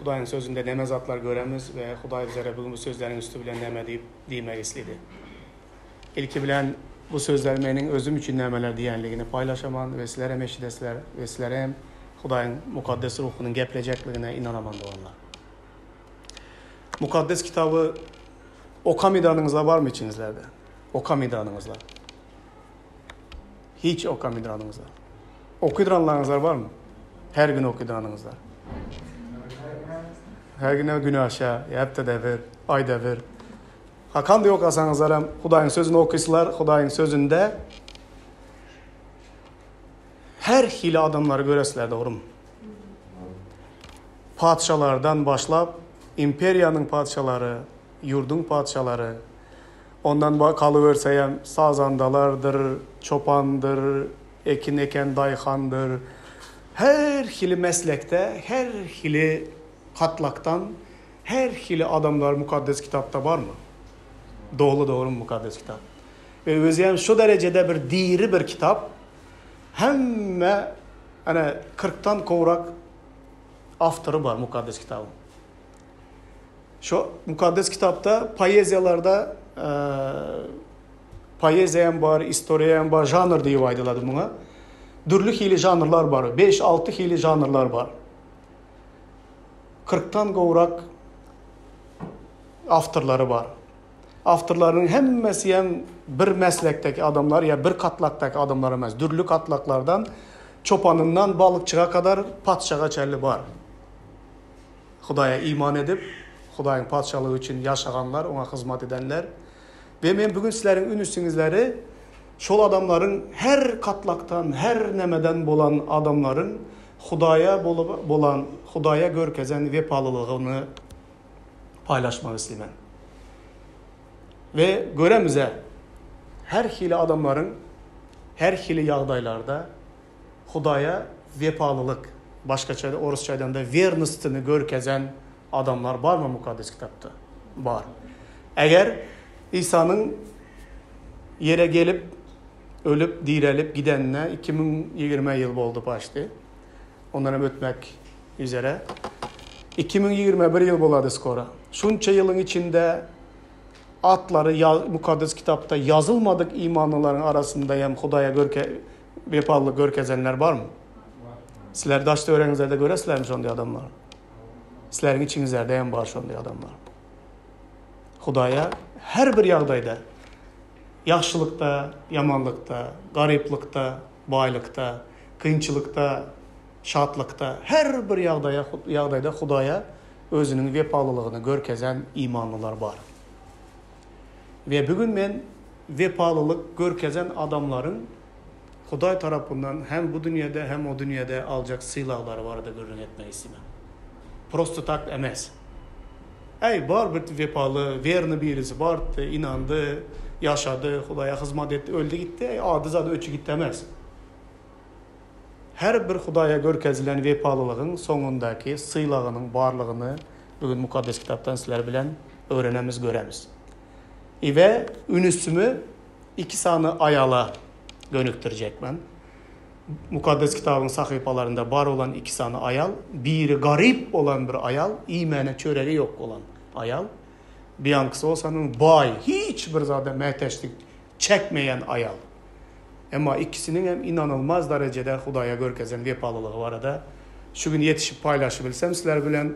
Hudaýyň sözünde näme zatlar göremiz we Hudaý bizlere bugün bu sözleriň üsti bilen näme diýip diýmek isledi. Ilki bilen bu sözler meniň özüm üçin nämeler diýenligini paýlaşaman we sizler hem eşidesizler we sizlere hem Hudaýyň Mukaddes Ruhunyň geplejekligine ynanaman doganlar. Mukaddes Kitaby okamydanyňyzlar barmy içiňizlerde? Okamydanyňyzlar. Hiç okamydanyňyzlar. Okydyranlaryňyzlar barmy? Her gün okydanyňyzlar. Her gün günaşa, hepdede bir, aýda bir. Hakan okasaňyzlar hem Hudaýyň sözüni okysylar, Hudaýyň sözünde her hili adamlary göresizler dogrumy? Patyşalardan başlap, imperiýanyň patyşalary, ýurduň patyşalary, ondan galyberseýem sazandalardyr, çopandyr, ekin eken daýhandyr, her hili meslekde, her hili gatlakdan her hili adamlar Mukaddes Kitapda barmy? Doly dogrymy Mukaddes Kitap? We özem şu derejede bir diri bir kitap, hemme ene kyrkdan gowrak awtory bar Mukaddes Kitabyň. Şu Mukaddes Kitapda poeziýalarda poeziýa hem bar, istoriýa hem bar, žanr diýip aýdylady muňa. Dürli hili žanrlar bar, 5-6 hili žanrlar bar. Kyrkdan gowrak awtorlary bar. Awtorlaryň hemmesi hem bir meslekdäki adamlar ýa bir katlakdaky adamlar emes, dürli katlaklardan çopanyndan balykçyga kadar patyşaga çenli bar. Hudaýa iman edip, Hudaýyň Patyşalygy üçin ýaşaganlar, oňa hyzmat edenler. We men bu gün sizleriň ünüsiňizleri şol adamlaryň her katlakdan, her nemeden bolan adamlaryň Hudaýa bolan, Hudaýa görkezen wepalylygyny paýlaşmak isleýän. We göremize her hili adamlaryň her hili ýagdaýlarda Hudaýa wepalylyk, başgaça orusça aýdanda wernostyny görkezen adamlar barmy Mukaddes Kitapda? Bar. Eger Isanyň ýere gelip, ölüp, direlip gidenine 2020 ýyl boldy paçti. Ondan hem ötmek üzere. 2021 ýyl bolady skora. Şunça ýylyň içinde atlary Mukaddes Kitapda ýazylmadyk imanlylaryň arasynda hem Hudaýa görke wepalylyk görkezenler barmy? Sizler daş töweregiňizlerde göresizlermi şonday adamlary? Sizleriň içiňizlerde hem bar şonday adamlar. Hudaýa her bir ýagdaýda ýagşylykda, ýamanlykda, garyplykda, baýlykda, kynçylykda, şatlykda her bir ýagdaýa ýagdaýda Hudaýa özüniň wepalylygyny görkezen imanlylar bar. We bu gün men wepalylyk görkezen adamlaryň Hudaý tarapyndan hem bu dünýede hem o dünýede aljak sylaglary barada gürrüň etmek isleýän. Prosto tak emes. Äý, bar bir wepaly, werny birisi bardy, ynandy, ýaşady, Hudaýa hyzmat etdi, öldi gitdi, äý, ady zady öçi gitdi emes. Her bir Hudaýa görkezilen wepalylygyň soňundaky sylagynyň barlygyny bu gün Mukaddes Kitapdan sizler bilen öwrenemiz, göremiz. We ünüsimi iki sany aýala gönükdirjek men. Mukaddes Kitabyň sahypalarynda bar bolan iki sany aýal, biri garyp bolan bir aýal, iýmäne çöregi ýok bolan aýal, biýankysy bolsa baý, hiç bir zada mätäçlik çekmeýän aýal. Emma ikisiniň hem inanylmaz darejede Hudaýa görkezen wepalylygy barada şu gün ýetişip paýlaşybilsem sizler bilen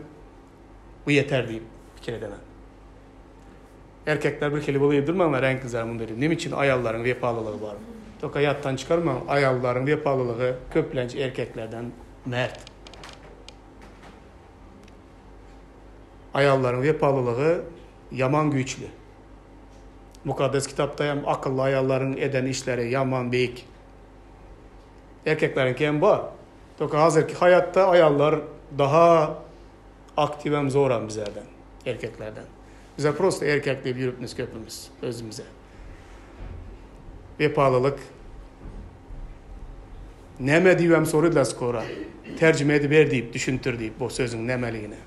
bu ýeter diýip pikir edemen. Erkekler bir hili bolup durmaňlar reňkliler munda diýip. Näme üçin aýallaryň wepalylygy bar? Toka ýatdan çykarmaň, aýallaryň wepalylygy köplenç erkeklerden mert. Aýallaryň wepalylygy ýaman güýçli. Mukaddes Kitapda hem akylly aýallaryň eden işleri ýaman beýik. Erkekleriňki hem bar. Toka hazirki haýatda aýallar daha aktiw hem zoram bizlerden, erkeklerden. Bize prosto erkek diýip ýürüpmiz köpümiz özümize. Wepalylyk näme diýip hem soradylar skora. Terjime ediber diýip, düşündir diýip bu sözüň nämeligini.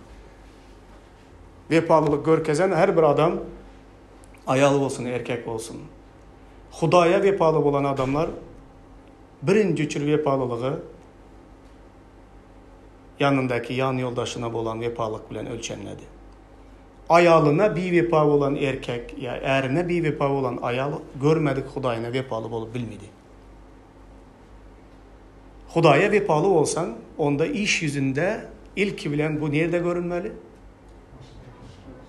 Wepalylyk görkezen her bir adam aýal bolsun, erkek bolsun. Hudaýa wepaly bolan adamlar birinji üçin wepalylygy. ýanyndaky ýan ýoldaşyna bolan wepalyk bilen ölçenledi. Aýalyna biwepa bolan erkek ýa ärine biwepa bolan aýal görmedik Hudaýyna wepaly bolup bilmidi. Hudaýa wepaly bolsaň, onda iş ýüzünde ilki bilen bu nirde görünmeli?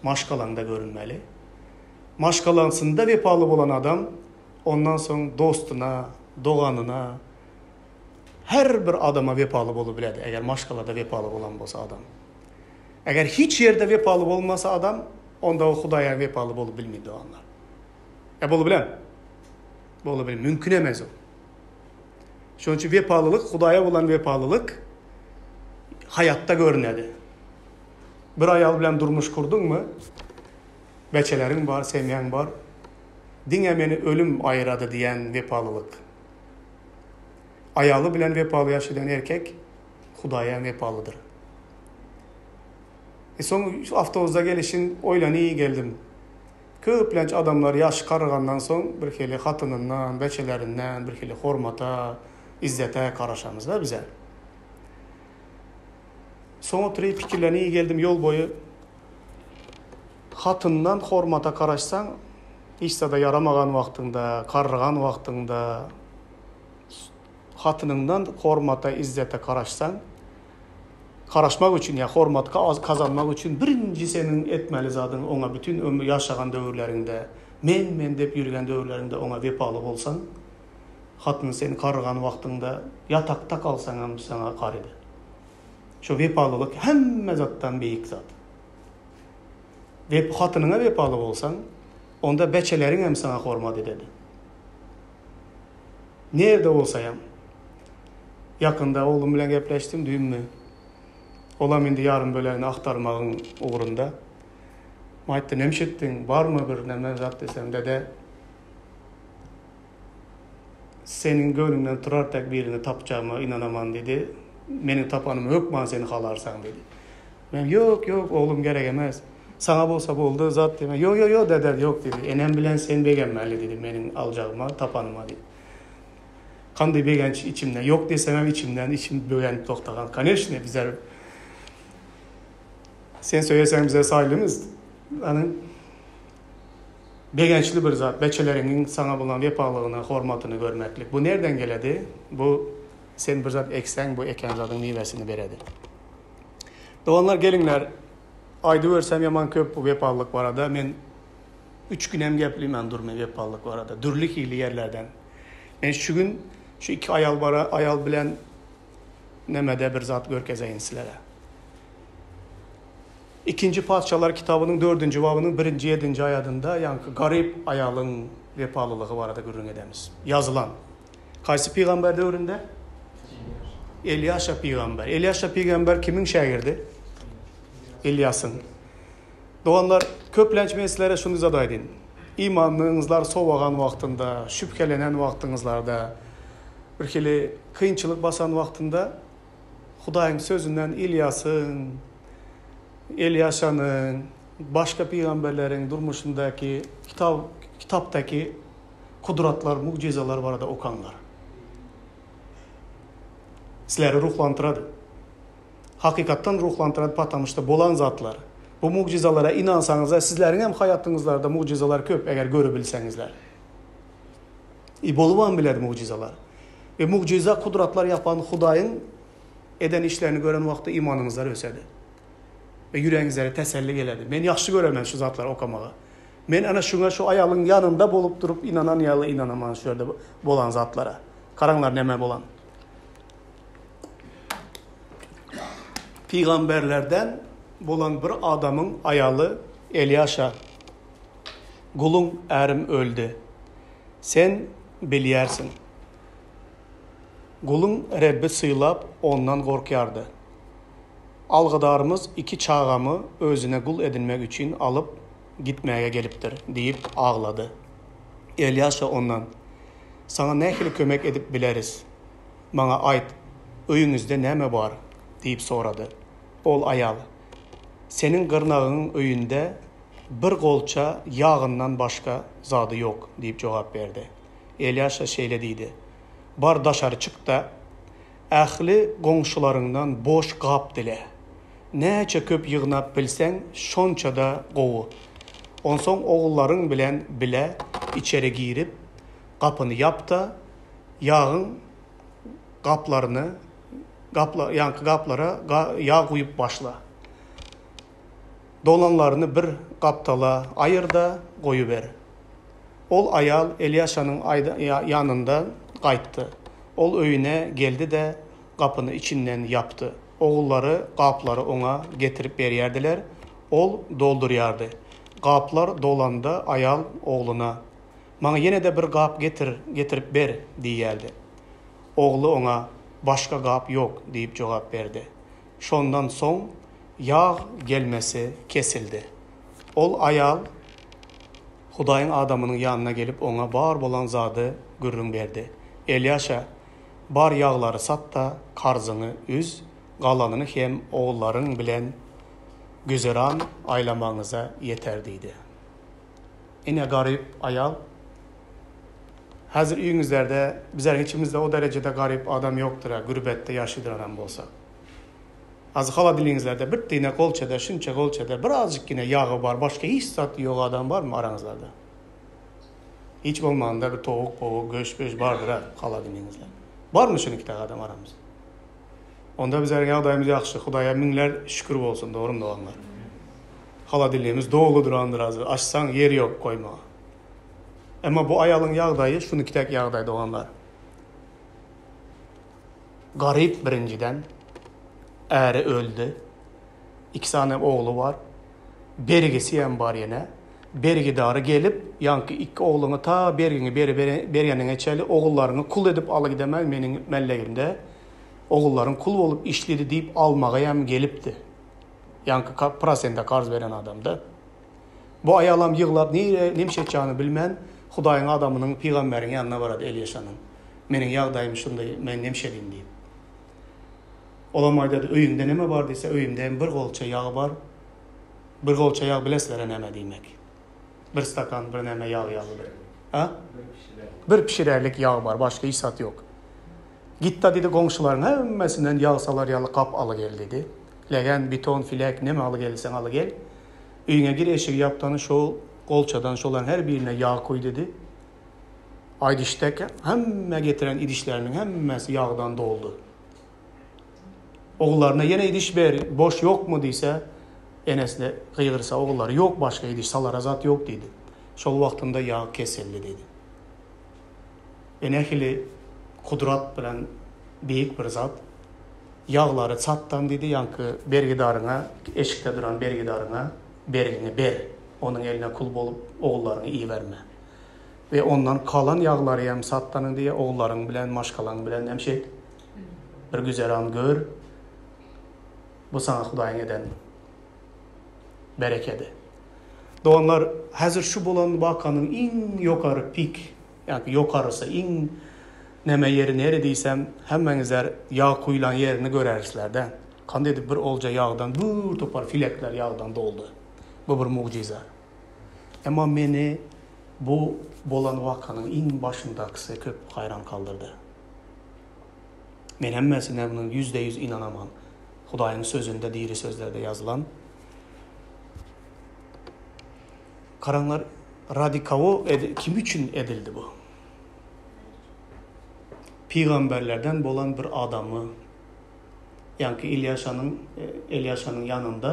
Maşgalaňda görünmeli. Maşgalasynda wepaly bolan adam ondan soň dostuna, doganyna, her bir adama wepaly bolubiledi, eger maşgalada wepaly bolan bolsa adam. Eger hiç ýerde wepaly bolmasa adam, onda ol Hudaýa wepaly bolup bilmedi doganlar. E bolubilen? Bolubil, mümkin emez ol. Şonuň üçin wepalylyk, Hudaýa bolan wepalylyk haýatda görünedi. Bir aýal bilen durmuş kurduňmy, beçeleriň bar, semýaň bar, diňe meni ölüm aýyrady diýen wepalylyk. Aýaly bilen wepaly ýaşaýan erkek Hudaýa wepalydyr. E soň şu awtobusda gelişin oýlanyý geldim. Köplenç adamlar ýaşy garrygandan soň bir hili hatynyndan, beçelerinden bir hili hormata, izzete garaşamyzda bize. Soň oturyp pikirleniý geldim ýol boýy. Hatyndan hormata garaşsaň, hiç zada ýaramagan wagtyňda, garrygan wagtyňda hatynyňdan hormata, izzete garaşsaň, garaşmak üçin ýa hormat gazanmak üçin birinji seniň etmeli zadyň oňa bütin ömür ýaşagan döwürleriňde, men-men diýip ýürgen döwürleriňde oňa wepaly bolsaň, hatyn sen garrygan wagtyňda ýatakda galsaňam saňa garydy. Şo wepalylyk hemme zatdan beýik zat. Wep hatynyňa wepaly bolsaň, onda beçeleriňem saňa hormat ededi. Nirde bolsaýam. Ýakynda oglum bilen gepleşdim, düýnmi. Olam indi ýarym bölegini agtarmagyň ugrunda. Aýtdy, Nemiş etdiň, barmy bir neme zat diýsem, dede, Seniň göwnüňden turar tek birini tapjagyma ynanaman diýdi. Meniň tapanymy hökman sen halarsaň diýdi. Men ýok, ýok, oglum gerek emes. Saňa bolsa boldy zat diýme. Ýok, ýok, ýok dede, ýok diýdi. Enem bilen sen begenmeli diýdi meniň aljagyma, tapanyma diýdi. Kandy begenç içimden. Ýok diýsemem içimden içim begenip togtagan. Koneçne bizler sen söýeseň bize saýlymyz. Anyň Begençli bir zat, beçeleriňiň saňa bolan wepalygyny, hormatyny görmeklik. Bu nerden geledi? Bu sen bir zat ekseň, bu eken zadyň miwesini beredi. Doganlar geliňler, aýdybersem ýaman köp bu wepalylyk barada. Men üç günem gepleýmen durmy wepalylyk barada, dürli hili ýerlerden. Men şu gün şu iki aýal bara, aýal bilen nemede bir zat görkezeýin sizlere. Ikinji Patyşalar kitabynyň dördünji babynyň birinji ýedinji aýadynda ýaňky garyp aýalyň wepalylygy barada gürrüň edemiz. Ýazylan. Haýsy pygamber döwründe? Elýaşa pygamber. Elýaşa pygamber kimiň şägirdi? Elýasyň. Doganlar, köplenç men sizlere şuny zat aýdyn. Imanyňyzlar sowagan wagtynda, şübhelenen wagtyňyzlarda, bir hili kynçylyk basan wagtynda Hudaýyň Sözünden Ylýasyň, Elýaşanyň, başga pygamberleriň durmuşyndaky kitap kitapdaky gudratlar, mugjyzalar barada okaňlar. Sizleri ruhlantyrady. Hakykatdan ruhlantyrady, patamyşda bolan zatlar. Bu mugjyzalara ynansaňyzlar, sizleriň hem haýatyňyzlarda mugjyzalar köp, eger görübilseňizler. I bolubam biler mugjyzalar. We mugjyza gudratlar ýapan Hudaýyň eden işlerini gören wagty imanyňyzlar ösedi. We ýüregiňizlere teselli gelerdi. Men ýagşy göremen şu zatlary okamagy. Men ana şuňa şu aýalyň ýanynda bolup durup ynanan ýaly ynanaman şu ýerde bolan zatlara. Garaňlar näme bolan. Pygamberlerden bolan bir adamyň aýaly Elýaşa Guluň ärim öldi. Sen bilýärsiň. Guluň Rebbi sylap, ondan gorkýardy. Algydarymyz iki çagamy özüne gul edinmek üçin alyp gitmäge gelipdir diýip aglady. Elýaşa ondan, Saňa nähili kömek edip bileris? Maňa aýt, öýüňizde näme bar? diýip sorady. Ol aýal, Seniň gyrnagyňyň öýünde bir golça ýagyndan başga zady ýok diýip jogap berdi. Elýaşa şeýle diýdi, Bar daşary çyk-da, Ähli goňşularyňdan boş gap dile. Näçe köp ýygnap bilseň, şonça-da gowy. Onsoň ogullaryň bilen bile içeri girip, gapyny ýap-da, ýagyň gaplaryny, gapla, ýaňky gaplara ýag guýup başla. Dolanlaryny bir gapdala aýyr-da, goýuber. Ol aýal Elýaşanyň ýanyndan gaýtdy. Ol öýüne geldi-de, gapyny içinden ýapdy. Ogullary gaplary oňa getirip berýärdiler, ol doldurýardy. Gaplar dolanda aýal ogluna, Maňa ýene-de bir gap getir, getirip ber diýýärdi. Ogly oňa, Başga gap ýok diýip jogap berdi. Şondan soň ýag gelmesi kesildi. Ol aýal Hudaýyň adamynyň ýanyna gelip, oňa bar bolan zady gürrüň berdi. Elýaşa, Bar ýaglary sat-da, karzyňy üz, galanyny hem ogullaryň bilen güzeran aýlamagyňyza ýeter diýdi. Ine, garyp aýal. Häzir öýüňizlerde bizleriň içimizde o derejede garyp adam ýokdur-a, gürbetde ýaşaýdyranam bolsa. Azy holodilnigiňizlerde bir tine golçada, şunça golçada birazjyk ýene ýagy bar, başga hiç zat ýok adam barmy araňyzlarda? Hiç bolmanda bir towuk, bowuk, göş-pöş bardyr-a holodilnigiňizde. Barmy şunuňki dagy adam aramyzda? Onda bizleriň ýagdaýymyz ýagşy, Hudaýa müňler şükür bolsun, dogrymy doganlar? Holodilnigimiz doly durandyr azy, açsaň ýer ýok goýmaga. Emma bu aýalyň ýagdaýy şunuňki ýagdaý doganlar. Garyp birinjiden, äri öldi. Iki sany ogly bar. Bergisi hem bar ýene. Bergidary gelip, ýaňky iki ogluňy ta bergiňi berýäniňe çenli ogullaryňy kul edip alygidemen meniň mellegimde ogullaryň kul bolup işledi diýip almaga hem gelipdi. Ýaňky prosente karz beren adam-da. Bu aýalam ýyglap nire nemşe etjagini bilmän, Hudaýyň adamynyň, pygamberiň ýanyna barady Elýaşanyň. Meniň ýagdaýym şundaý, men nemşe edýin diýip. Olam aýdady, öýüňde neme bar diýse, öýümde hem bir golça ýag bar. Bir golça ýag bilesizler-ä näme diýmek. Bir stakan bir näme ýag ýalydyr. A? Bir pişirerlik ýag bar, başga hiç zat ýok. Git-da diýdi, goňşularyň hemmesinden ýag salar ýaly gap aly gel diýdi. Legen, biton, filek, neme aly gelseň aly gel. Öýüňe gir eşigi ýap-da şol golçadan şolaryň her birine ýag guý diýdi. Aýdyşdek hemme getiren idişleriniň hemmesi ýagdan doldy. Ogullaryna ýene idiş ber, boş ýokmy diýse, enesine gygyrsa ogullary ýok başga idiş salara zat ýok diýdi. Şol wagtynda ýag kesildi diýdi. E nähili gudrat bilen beýik bir zat. Ýaglary çatdan diýdi, ýaňky bergidaryňa, eşikde duran bergidaryňa bergiňi ber. Onuň eline kul bolup ogullaryňy iberme. We ondan kalan ýaglary hem satdanyň diýe, ogullaryň bilen, maşgalaň bilen hem şeýt. Bir güzeran gör. Bu saňa Hudaýyň eden berekedi. Doganlar, häzir şu bolan wakanyň iň ýokary pik, ýagny ýokarysy, iň neme ýeri nere diýsem, hemmäňizler ýag guýlan ýerini görärisler-dä. Kanda edip bir olja ýagdan bir topar filekler ýagdan doldy. Bu bir mugjyza. Emma meni bu bolan wakanyň iň başyndakysy köp haýran galdyrdy. Men hemmesine munuň 100% ynanaman. Hudaýyň sözünde diri sözlerde ýazylan. Garaňlar radi kogo kim üçin edildi bu? Pygamberlerden bolan bir adamy ýaňky Ilýaşanyň Elýaşanyň ýanynda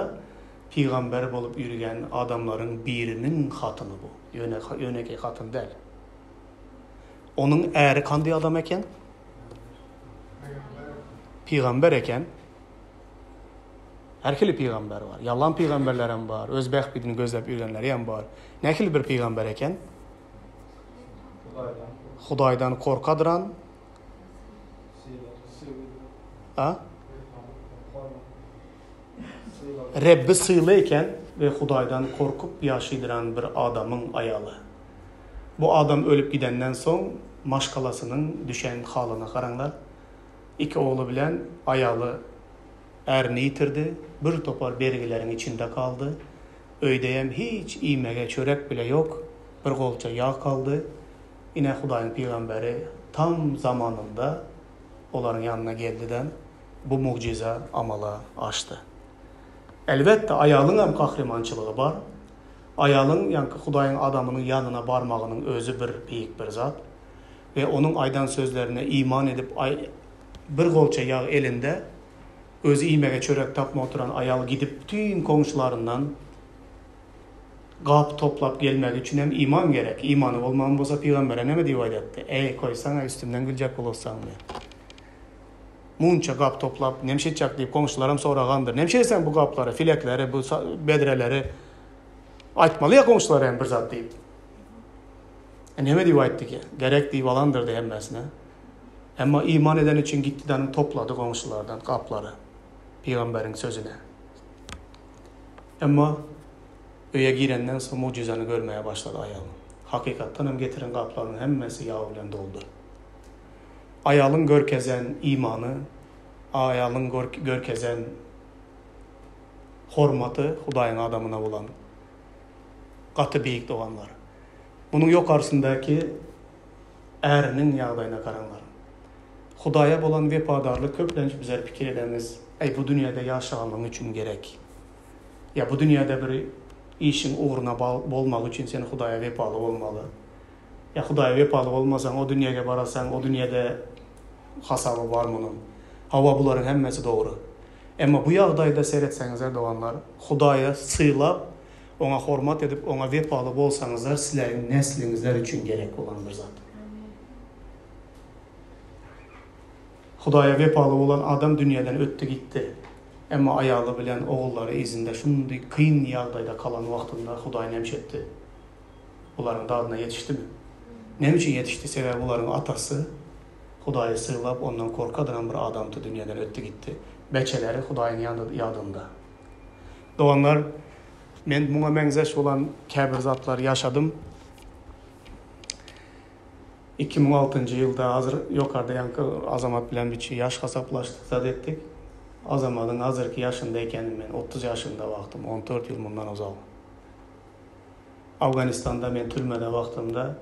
pygamber bolup ýürgen adamlaryň biriniň hatyny bu. Ýöne ýönekeý hatyn däl. Onuň äri kandy adam eken? Pygamber eken. Her hili pygamber bar. Ýalan pygamberler hem bar, öz bähbidini gözläp ýörenleri hem bar. Nähili bir pygamber eken? Hudaýdan korkadyran. A? Rebbi syly eken we Hudaýdan korkup ýaşaýdyran bir adamyň aýaly. Bu adam ölüp gidenden soň maşgalasynyň düşen halyna garaňlar. Iki ogly bilen aýaly ärini ýitirdi, bir topar bergileriň içinde galdy. Öýdeýem hiç iýmege çörek bile ýok, bir golça ýag galdy. Ine Hudaýyň pygamberi tam zamanynda. olaryň ýanyna geldi-de, bu mugjyza amala aşdy. Elbetde, aýalyň hem gahrymançylygy bar. Aýalyň, ýaňky Hudaýyň adamynyň ýanyna barmagynyň özi bir beýik bir zat. We onuň aýdan sözlerine iman edip, bir golça ýag elinde, özi iýmege çörek tapma oturan aýal gidip bütin goňşularyndan gap toplap gelmegi üçin hem iman gerek. Imany bolmagan bolsa pygambere näme diýip aýdatdy? Eý, koýsaň-a üstümden güljek bolursaňmy? Munça gap toplap nemşe etjek diýip goňşularam soragandyr. Nemşe etseň bu gaplary, filekleri, bu bedreleri aýtmaly ýa goňşulara hem bir zat diýip. E neme diýip aýtdy ki? Gerek diýip alandyrdy hemmesine. Emma iman eden üçin gitdi danyň toplady goňşulardan gaplary pygamberiň sözüne. Emma öýe girenden soň mugjyzany görmäge başlady aýal. Hakykatdan hem getiren gaplarynyň hemmesi ýag bilen doldy. Aýalyň görkezen imany, aýalyň görkezen hormaty Hudaýyň adamyna bolan gaty beýik doganlar. Munuň ýokarsyndaky äriniň ýagdaýyna garaňlar. Hudaýa bolan wepadarlyk köplenç bizler pikir edemiz, äý bu dünýäde ýaşaganlygyň üçin gerek. Ýa bu dünýäde bir işiň ugruna bolmagy üçin sen Hudaýa wepaly bolmaly. Ýa Hudaýa wepaly bolmasaň o dünýäge barasaň o dünýäde hasaby bar munuň. Hawa bularyň hemmesi dogry. Emma bu ýagdaýda seretseňizler doganlar, Hudaýa sylap, Oňa hormat edip, Oňa wepaly bolsaňyzlar sizleriň nesliňizler üçin gerek bolan bir zat. Hudaýa wepaly bolan adam dünýeden ötdi gitdi. Emma aýaly bilen ogullary yzynda şundy kyn ýagdaýda kalan wagtynda Hudaý näme etdi? Bularyň dadyna ýetişdimi? Näme üçin ýetişdi? Sebäbi bularyň atasy Hudaýy sylap, ondan korkadyran bir adamdy dünýeden ötdi gitdi. Beçeleri Hudaýyň ýadynda. Doganlar, men muňa meňzeş bolan käbir zatlary ýaşadym. 2006-njy ýylda hazir ýokarda ýaňky Azamat bilen biçi ýaş hasaplaşdyk zat etdik. Azamadyň hazirki ýaşynda ekenim men, 30 ýaşynda wagtym, 14 ýyl mundan ozal. Afganistanda men türmede wagtymda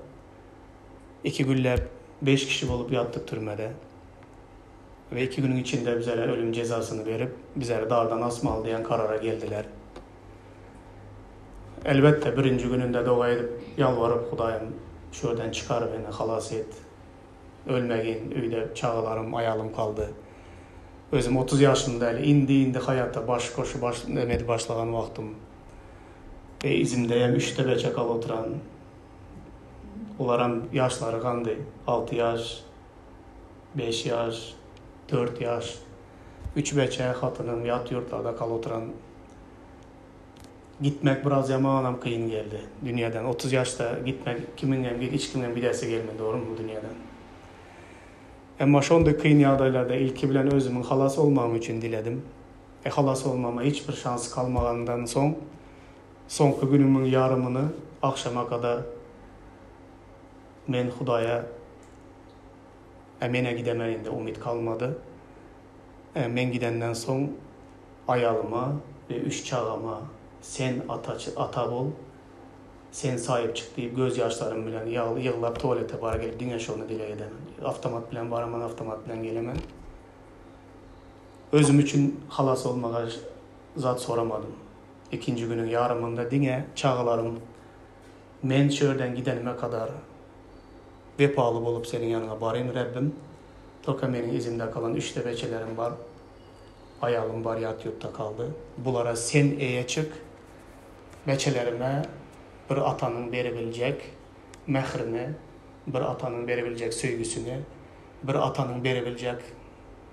iki günläp beş kişi bolup ýatdyk türmede. We iki günüň içinde bizere ölüm jezasyny berip, bizeri dardan asmaly diýen karara geldiler. Elbetde, birinji gününde doga edip, ýalbaryp, Hudaýym, şu ýerden çykar meni, halas et. Ölmegin, öýde çagalarym, aýalym kaldy. Özüm 30 ýaşymda eli, indi-indi haýata baş goşup baş neme edip başlagan wagtym. E, izimde hem üçde beçe galyp oturan. Olaram ýaşlary gandy, alty ýaş, beş ýaş, dört ýaş. Üç beçe hatynym ýat ýurtlarda galyp oturan. Gitmek biraz ýamanam kyn geldi dünýeden. 30 ýaşda gitmek kimiňem, hiç kimiňem gidesi gelmedi, dogrymy bu dünýeden. Emma şonda kyn ýagdaýlarda ilki bilen özümiň halas bolmagym üçin diledim. E halas bolmama hiç bir şans kalmagandan soň, soňky günümiň ýarymyny agşama kadar men Hudaýa E men-ä gidemen indi umyt kalmady. E men gidenden soň aýalyma we üç çagama sen ata ata bol, sen saýyp çyk diýip göz ýaşlarym bilen ýyglap tualete bara gelip diňe şony dileg edemen. Awtomat bilen baraman awtomat bilen gelemen. Özüm üçin halas bolmaga zat soramadym. Ikinji günüň ýarymynda diňe çagalarym men şu ýerden gidenime kadar wepaly bolup seniň ýanyňa baryn Rebbim. Toka meniň yzymda galan üçde beçelerim bar. Aýalym bar ýat ýurtda kaldy. Bulara sen eýe çyk. Beçelerime bir atanyň berebiljek mährini, bir atanyň berebiljek söýgüsini, bir atanyň berebiljek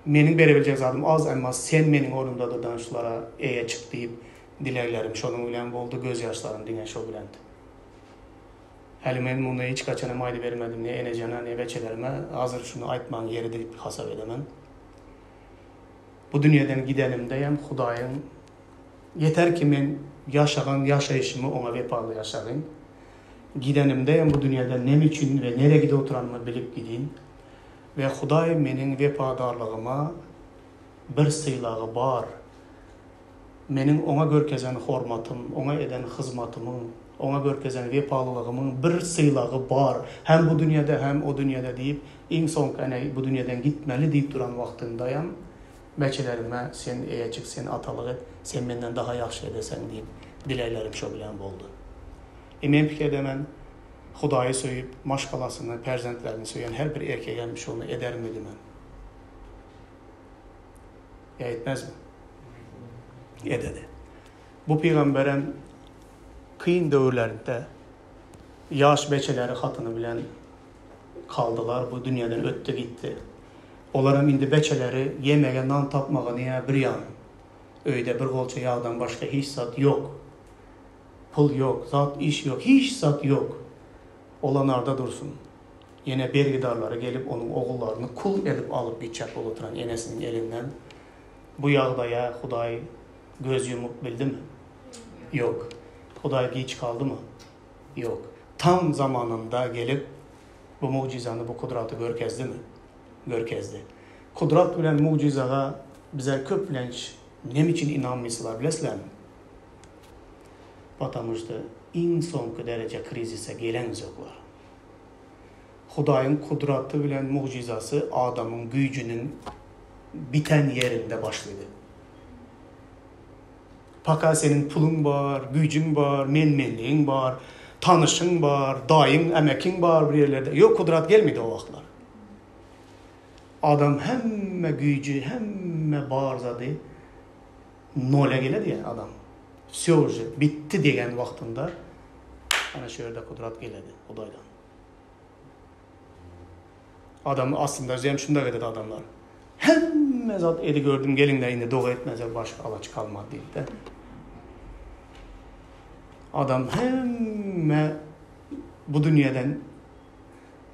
meniň berebiljek zadym az emma sen meniň ornumda durdan şulara eýe çyk diýip dileglerim şonuň bilen boldy, göz ýaşlarym diňe şo bilendi. Häli men muny hiç haçanam aýdybermedim ne enejana ne beçelerime, hazir şuny aýtmagyň ýeri diýip hasap edemen. Bu dünýeden gidenimdeýem Hudaýyň ýeter ki men ýaşagan ýaşaýşymy oňa wepaly ýaşaryn. Gidenimdeýem bu dünýeden neme üçin we nere gidip oturanymy bilip gidin. We Hudaý meniň wepadarlygyma bir sylagy bar. Meniň oňa görkezen hormatym, oňa eden hyzmatymyň. Oňa görkezen wepalylygymyň bir sylagy bar, hem bu dünýede, hem o dünýede diýip, iň soňky ene bu dünýeden gitmeli diýip duran wagtyndaýam, Beçelerime sen eýe çyk, sen atalyk et, sen menden daha ýagşy edeseň diýip, dileglerim şo bilen boldy. E men pikir edemen, Hudaýy söýüp, maşgalasyny, perzentlerini söýen her bir erkegem şony edermidimen? Ýa etmezmi? Ededi. Bu pygamberem kyn döwürlerinde ýaş beçeleri hatyny bilen kaldylar, bu dünýeden ötdi gitdi. Olaram indi beçeleri ýemege nan tapmaga nä bir ýan. Öýde bir golça ýagdan başga hiç zat ýok. Pul ýok, zat iş ýok, hiç zat ýok. Ola narda dursun. Ýene bergidarlary gelip onuň ogullaryny kul edip alyp gitjek bolup oturan enesiniň elinden bu ýagdaýa Hudaý göz ýumup bildimi? Ýok. Hudaý giç galdymy? Ýok. Tam zamanynda gelip bu mugjyzany, bu kudraty görkezdimi? Görkezdi. Kudrat bilen mugjyzaga bizler köplenç neme üçin ynanmysylar bilesizlermi? Potamuşda iň soňky dereje krizise geleňzoklar. Hudaýyň kudraty bilen mugjyzasy adamyň güýjüniň biten ýerinde başlydy. Paka seniň puluň bar, güýjüň bar, men-menligiň bar, tanyşyň bar, daýyň, ämekiň bar bir ýerlerde. Ýok, kudrat gelmedi o wagtlar. Adam hemme güýji, hemme bar zady nola geledi ýa adam. Wsё уже, bitdi diýen wagtynda ana şu ýerde kudrat geledi Hudaýdan. Adam aslynda özem şundak ededi adamlar. Hemme zat edi gördüm geliňler indi doga etmezek başga alaç kalmady diýipde. Adam hemme bu dünýeden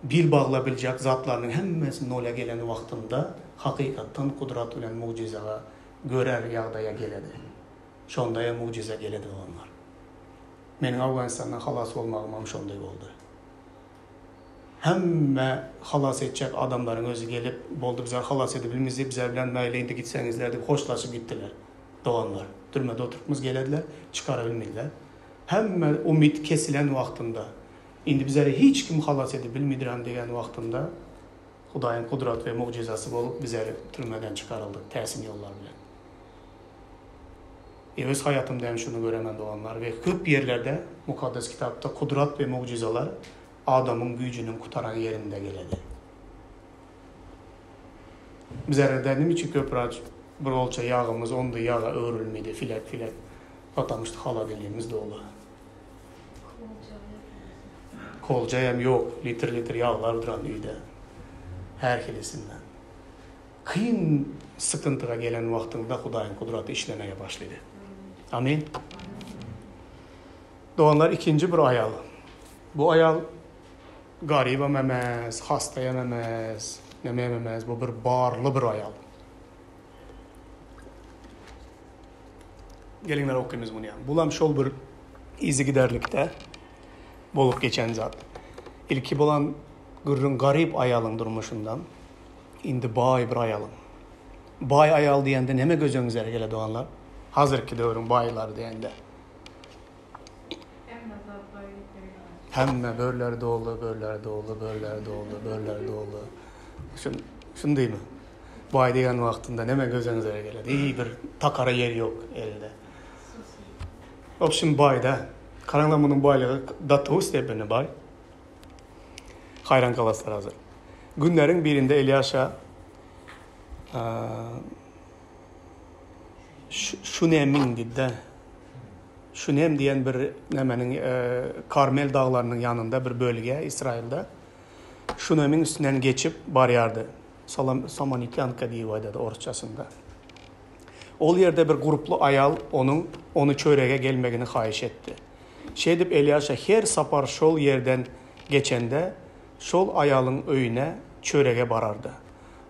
bil baglabiljek zatlarynyň hemmesi nola gelen wagtynda hakykatdan kudrat bilen mugjyzaga görer ýagdaýa geledi. Şondaýa mugjyza geledi doganlar. Meniň Awganystandan halas bolmagymam şondaý boldy. Hemme halas etjek adamlaryň özi gelip, boldy bizler halas edibilmiz diýip, bizler bilen mäýli indi gitseňizler diýip hoşlaşyp gitdiler. Doganlar. Türmede oturypmyz gelediler, çykara bilmediler. Hemme umyt kesilen wagtynda, indi bizleri hiç kim halas edip bilmidiran diýen wagtynda Hudaýyň gudrat we mugjyzasy bolup bizler türmeden çykaryldyk täsin ýollar bilen. E öz haýatymda hem şuny göremen doganlar we köp ýerlerde Mukaddes Kitapda kudrat we mugjyzalar adamyň güýjüniň gutaran ýerinde geledi. Bizlerde nime üçin köpräk bir golça ýagymyz onda ýaga öwrülmedi filek filek patamyşdy holodilnigimiz doly. Kolja hem ýok litr litr ýaglar duran öýde her hilisinden. Kyn sykyntyga gelen wagtyňda Hudaýyň gudraty işlemege başlady. Amin. Doganlar ikinji bir aýal. Bu aýal garybam emes, hastaýam emes, nemem emes, bu bir barly bir aýal. Geliňler okymyz muny. Bulam şol bir yzygiderlikde bolup geçen zat. Ilki bolan gürrüň garyp aýalyň durmuşyndan. Indi baý bir aýalyň. Baý aýal diýende neme göz öňüňize gelýär doganlar? Hazirki döwrüň baýlary diýende. Hemme zat baý Hemme börleri doly, börleri doly, börleri doly, börleri doly. Şun, şun diýme. Baý diýen wagtynda neme göz öňüňize gelýär? Iý bir takara ýer ýok elde. Wobşim baý da. Garaňlar munuň baýlygy do togo stepeni baý. Haýran galaslar hazir. Günleriň birinde Elýaşa Şunemiň diýdi-de. Şunem diýen bir nämeniň Karmel daglarynyň ýanynda bir bölge Ysraýylda. Şunemiň üstünden geçip barýardy. Somonitýanka diýip aýdady orsçasynda. Ol ýerde bir gurply aýal onuň ony çörege gelmegini haýyş etdi. Şeýdip Elýaşa her sapar şol ýerden geçende, şol aýalyň öýüne çörege barardy.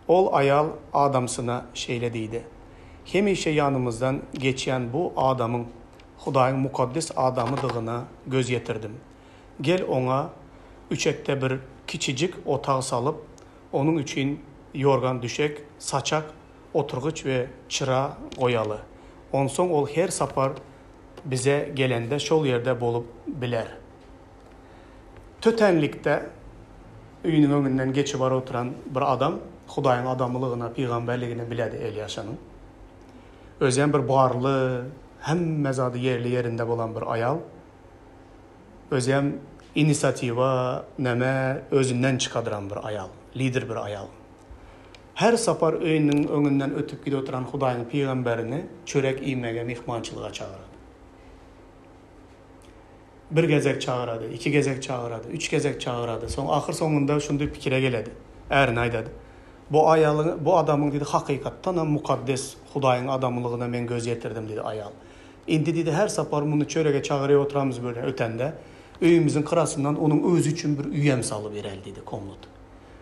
Ol aýal adamsyna şeýle diýdi, Hemişe ýanymyzdan geçýän bu adamyň Hudaýyň mukaddes adamydygyna göz ýetirdim. Gel oňa üçekde bir kiçijik otag salyp, onuň üçin ýorgan-düşek, saçak, oturgyç we çyra goýaly. Onsoň ol her sapar. bize gelende şol ýerde bolup biler. Tötänlikde öýüniň öňünden geçip baryp oturan bir adam Hudaýyň adamylygyna, pygamberligine biledi Elýaşanyň. Özem bir barly, hemme zady ýerli-ýerinde bolan bir aýal. Özem inisiatiwa neme özünden çykadyran bir aýal, lider bir aýal. Her sapar öýüniň öňünden ötüp gidip oturan Hudaýyň pygamberini çörek iýmege myhmançylyga çagyrady. Bir gezek çagyrady, iki gezek çagyrady, üç gezek çagyrady. Soň ahyr soňunda şunday pikire geledi. Ärine aýdady. Bu aýalyň, bu adamyň diýdi hakykatdanam mukaddes Hudaýyň adamylygyna men göz ýetirdim diýdi aýal. Indi diýdi her sapar muny çörege çagyryp oturamyz böyle ötende, öýümiziň gyrasyndan onuň özi üçin bir üýem salybereli diýdi komnat.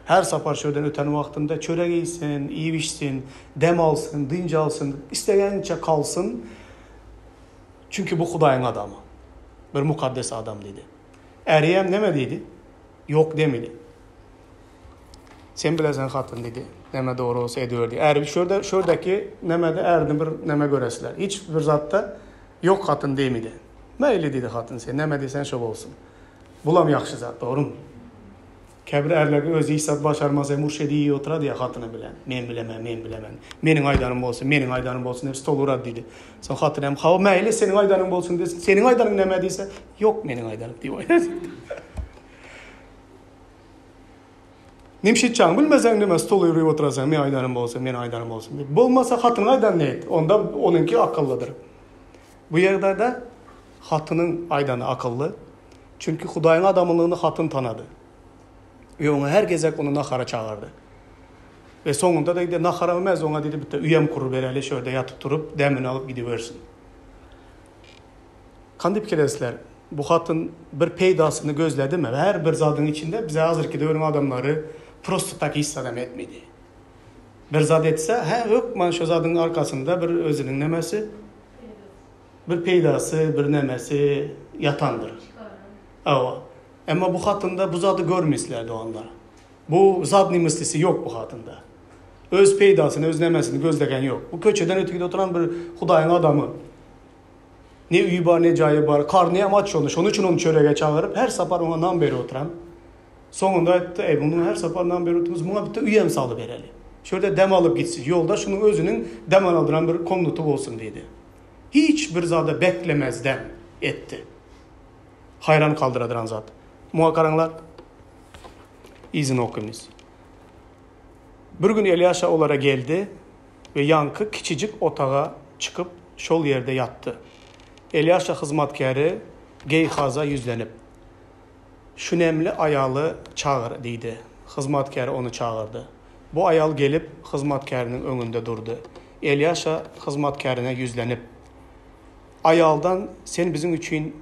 Her sapar şöden öten wagtynda çörek iýsin, iýip-içsin, dem alsyn, dynç alsyn, islegençe kalsyn. Çünki bu Hudaýyň adamy. Bir mukaddes adam diýdi. Äriyem neme diýdi? Ýok demedi. Sen bilersen hatyn diýdi. Neme dogry bolsa ediber diýdi. Äri şurada şurdaki nemede ärini bir neme göresler. Hiç bir zatda ýok hatyn diýmedi. Meýli diýdi hatyn sen neme diýsen şo bolsun. Bulam ýagşy zat dogrymy? Käbir ärler özi hiç zat başarmasa hem uruş edip oturady ýa hatyny bilen. Men bilemen, men bilemen. Meniň aýdanym bolsun, meniň aýdanym bolsun diýip stol urady diýdi. Soň hatyny hem hawa meýli seniň aýdanyň bolsun diýse, seniň aýdanyň näme diýse, ýok meniň aýdanym diýip oýnady. Nimşitçaň bilmeseň neme stol urup oturasaň, men aýdanym bolsun, meniň aýdanym bolsun diýip. Bolmasa hatynyň aýdanyny et. Onda onuňky akyllydyr. Bu ýagdaýda hatynyň aýdany akylly. Çünki Hudaýyň adamylygyny hatyn tanady. We oňa her gezek ony nahara çagyrdy. We soňunda diýdi, nahara emez, oňa diýdi, bitte üýem kurup bereli, şu ýerde ýatyp turup, demini alyp gidibersin. Kandy pikir edesizler, bu hatyn bir peýdasyny gözledimi? Her bir zadyň içinde bize hazirki döwrüň adamlary prosto tak hiç zadam etmedi. Bir zat etse, hä, hökman şo zadyň arkasynda bir özüniň nemesi, Bir peýdasy, bir nemesi ýatandyr. Hawa. Emma bu hatynda bu zady görmeýsler doganlar. Bu zadnyý myslisi ýok bu hatynda. Öz peýdasyny, öz nemesini gözlegen ýok. Bu köçeden ötüp gidip oturan bir Hudaýyň adamy. Ne öýi bar, ne jaýy bar. Karny hem aç şony. Şonuň üçin ony çörege çagyryp, her sapar oňa nan berip oturan. Soňunda aýtdy, Eý, munuň her sapar nan berip oturmyz, muňa bitte öýem salybereli. Şu ýerde dem alyp gitsin. Ýolda şunuň özüniň dem aldyran bir komnaty bolsun diýdi. Hiç bir zada beklemezden etdi. Haýran galdyradyran zat. Muňa garaňlar. Yzyny okymyz. Bir gün Elýaşa olara geldi we ýaňky kiçijik otaga çykyp, şol ýerde ýatdy. Elýaşa hyzmatkäri Geýhaza ýüzlenip, Şunemli aýaly çagyr diýdi. Hyzmatkäri ony çagyrdy. Bu aýal gelip, hyzmatkäriniň öňünde durdy. Elýaşa hyzmatkärine ýüzlenip, Aýaldan, Sen biziň üçin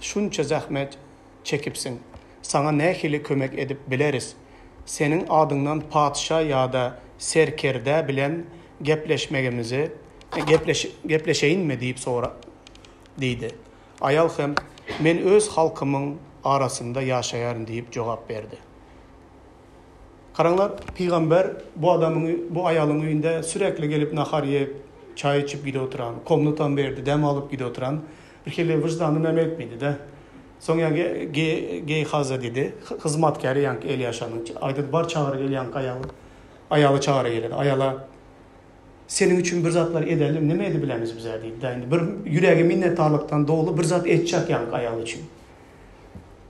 şunça zähmet çekipsiň. Saňa nähili kömek edip bileris? Seniň adyňdan patyşa ýa-da serkerde bilen gepleşmegimizi gepleşeýinmi diýip sora diýdi. Aýal hem, Men öz halkymyň arasynda ýaşaýaryn diýip jogap berdi. Garaňlar, pygamber bu adamyň, bu aýalyň öýünde sürekli gelip nahar iýip, çaý içip gidip oturan, komnatam berdi, dem alyp gidip oturan. Bir hili wyždany näme etmedi-de. Soň ýa Geýhaza diýdi, hyzmatkäri ýaňky Elýaşanyň, aýdady, bar çagyr gel ýaňky aýaly. Aýaly çagyra geledi. Aýala, Seniň üçin bir zatlar edelim, neme edibilemiz bizä diýdi-de. Indi bir ýüregi minnetdarlykdan doly bir zat etjek ýaňky aýal üçin.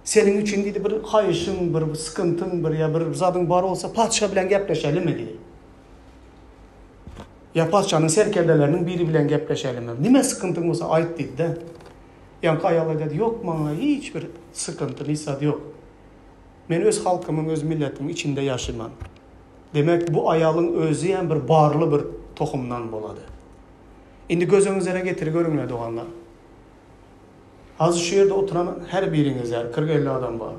Seniň üçin diýdi, bir haýyşyň, bir sykyntyň, bir ýa bir zadyň bar bolsa, patyşa bilen gepleşelimi diýdi. Ýa patyşanyň serkerdeleriniň biri bilen gepleşelimi? Nime sykyntyň bolsa aýt diýdi-de. Ýaňky aýal aýdady, ýok, maňa hiç bir sykynty, hiç zat ýok. Men öz halkymyň, öz milletimiň içinde ýaşaýman. Demek, bu aýalyň özi hem bir barly bir tohumdan bolady. Indi göz öňüňizlere getiri görüňler, doganlar. Hazir şu ýerde oturan her biriňizler, 40-50 adam bar.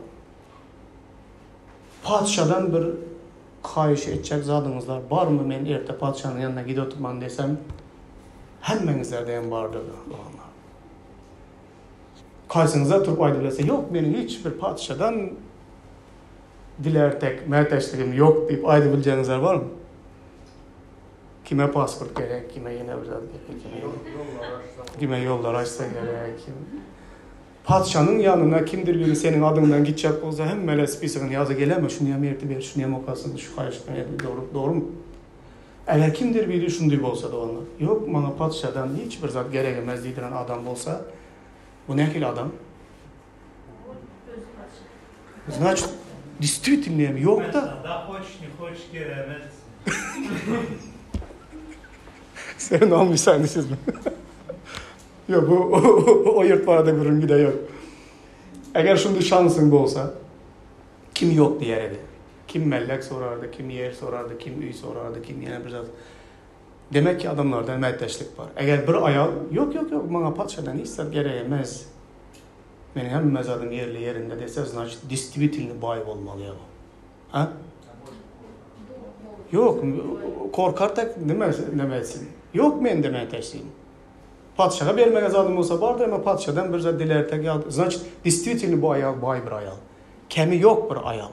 Patyşadan bir haýyş etjek zadyňyzlar barmy, men erte patyşanyň ýanyna gidip oturman desem, hemmeňizlerde hem bardyr, doganlar. Kaýsyňyzlar turup aýdyp bilerse, ýok, meniň hiç bir patyşadan dilärtek mätäçligim ýok diýip aýdyp biljegiňizler barmy? Kime pasport gerek, kime ýene bir zat gerek, kime kime ýollar açsa gerek. Kim Patyşanyň ýanyna kimdir biri seniň adyňdan gitjek bolsa, hemmeler spisogyny ýaza gelermi, şuny hem ertip ber, şuny hem okasyn, şu haýyşyny edip, dogry, dogrumy? Eger kimdir biri şundy bolsa doganlar, ýok, maňa patyşadan hiç bir zat gerek emes diýdiren adam bolsa, bu nähili adam? Значит, действительно hem ýok-da. Da hoç, ne hoç geremez. Sen almyşsan sizmi? Ýok, bu o ýurt barada gürrüň gide ýok. Eger şundy şansyň bolsa, kim ýok diýer edi. Kim mellek sorardy, kim ýer sorardy, kim öý sorardy, kim ýene bir zat. Demek ki, adamlarda mätäçlik bar. Eger bir aýal, ýok, ýok, ýok, maňa patyşadan hiç zat gerek emes. Meniň hemme zadym ýerli ýerinde diýse, значит, действительно baý bolmaly ýa bu. Ha? Ýok, korkar tek nime neme etsin. Ýok mende mätäçligim. Patyşaga bermege zadym bolsa bardyr, emma patyşadan bir zat dilär tek ýa, значит, действительно bu aýal baý bir aýal. Kemi ýok bir aýal.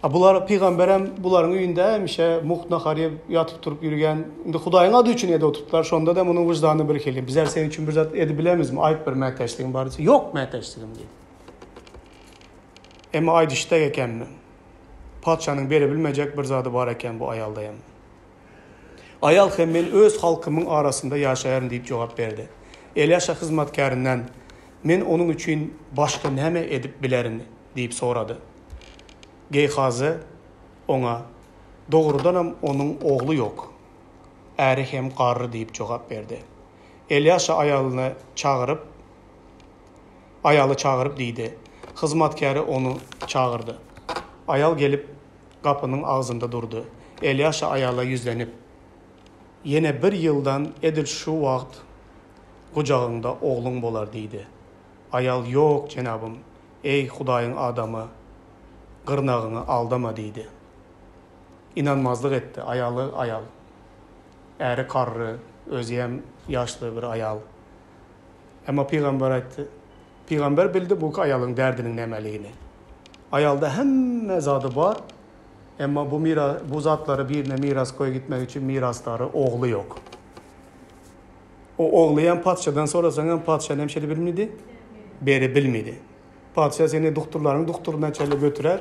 A bular pygamberem bularyň öýünde hemişe mugt nahar ýep ýatyp turup ýürgen. Indi Hudaýyň ady üçin edip oturdylar. Şonda-da munuň wyždany bir hili. Bizler seň üçin bir zat edip bilemizmi? Aýt bir mätäçligiň bar diýse, ýok mätäçligim diýdi. Emma aýdyşda ekenmi? Patyşanyň bere bilmejek bir zady bar eken bu aýalda hem. Aýal hem men öz halkymyň arasynda ýaşaýaryn diýip jogap berdi. Elýaşa hyzmatkärinden, Men onuň üçin başga näme edip bilerin? diýip sorady. Geýhazy oňa, Dogrudanam onuň ogly ýok, äri hem garry diýip jogap berdi. Elýaşa aýalyny çagyryp, aýaly çagyryp diýdi. Hyzmatkäri ony çagyrdy. Aýal gelip, gapynyň agzynda durdy. Elýaşa aýala ýüzlenip, Ýene bir ýyldan edil şu wagt gujagyňda ogluň bolar diýdi. Aýal, Ýok, jenabym, eý, Hudaýyň adamy, gyrnagyňy aldama diýdi. Ynanmazlyk etdi. Aýaly aýal. Äri garry, özem ýaşly bir aýal. Emma pygamber aýtdy. Pygamber bildi bu aýalyň derdiniň nämeligini. Aýalda hemme zady bar, emma bu mira bu zatlary birine miras goýup gitmek üçin mirasdary ogly ýok. O ogly hem patyşadan sorasaň hem patyşa näme şeýle bilmedi? Beri bilmedi. Patyşa seni doktorlaryň doktoryna çenli götürer.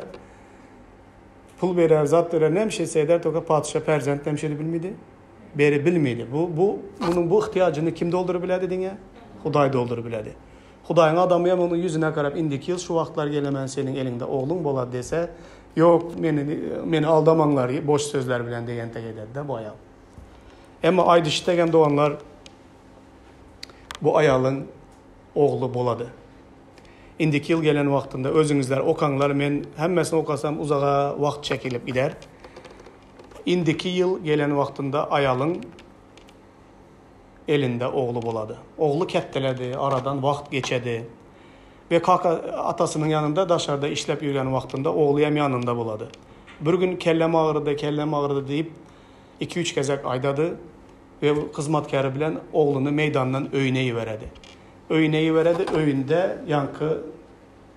Pul berer, zat berer, näme şeýse eder, toka patyşa perzent näme şeýle bilmedi? Beri bilmedi. Bu bu munuň bu ihtiýajyny kim dolduryp biledi diňe? Hudaý dolduryp biledi. Hudaýyň adamy hem onuň ýüzüne garap, indiki ýyl şu wagtlar gelemen seniň eliňde ogluň bolar dese, ýok, meni meni aldamaňlar boş sözler bilen diýen tek ederdi-de bu aýal. Emma aýdyşy hem doganlar bu aýalyň ogly bolady. Indiki ýyl gelen wagtynda özüňizler okaňlar, men hemmesini okasam uzaga wagt çekilip gider. Indiki ýyl gelen wagtynda aýalyň elinde ogly bolady. Ogly ketdeledi, aradan wagt geçedi. We kaka atasynyň ýanynda daşarda işläp ýörgen wagtynda ogly hem ýanynda bolady. Bir gün kellem agyrdy, kellem agyrdy diýip iki-üç gezek aýdady we hyzmatkäri bilen ogluny meýdandan öýüne iberedi. Öýüne iberedi, öýünde ýaňky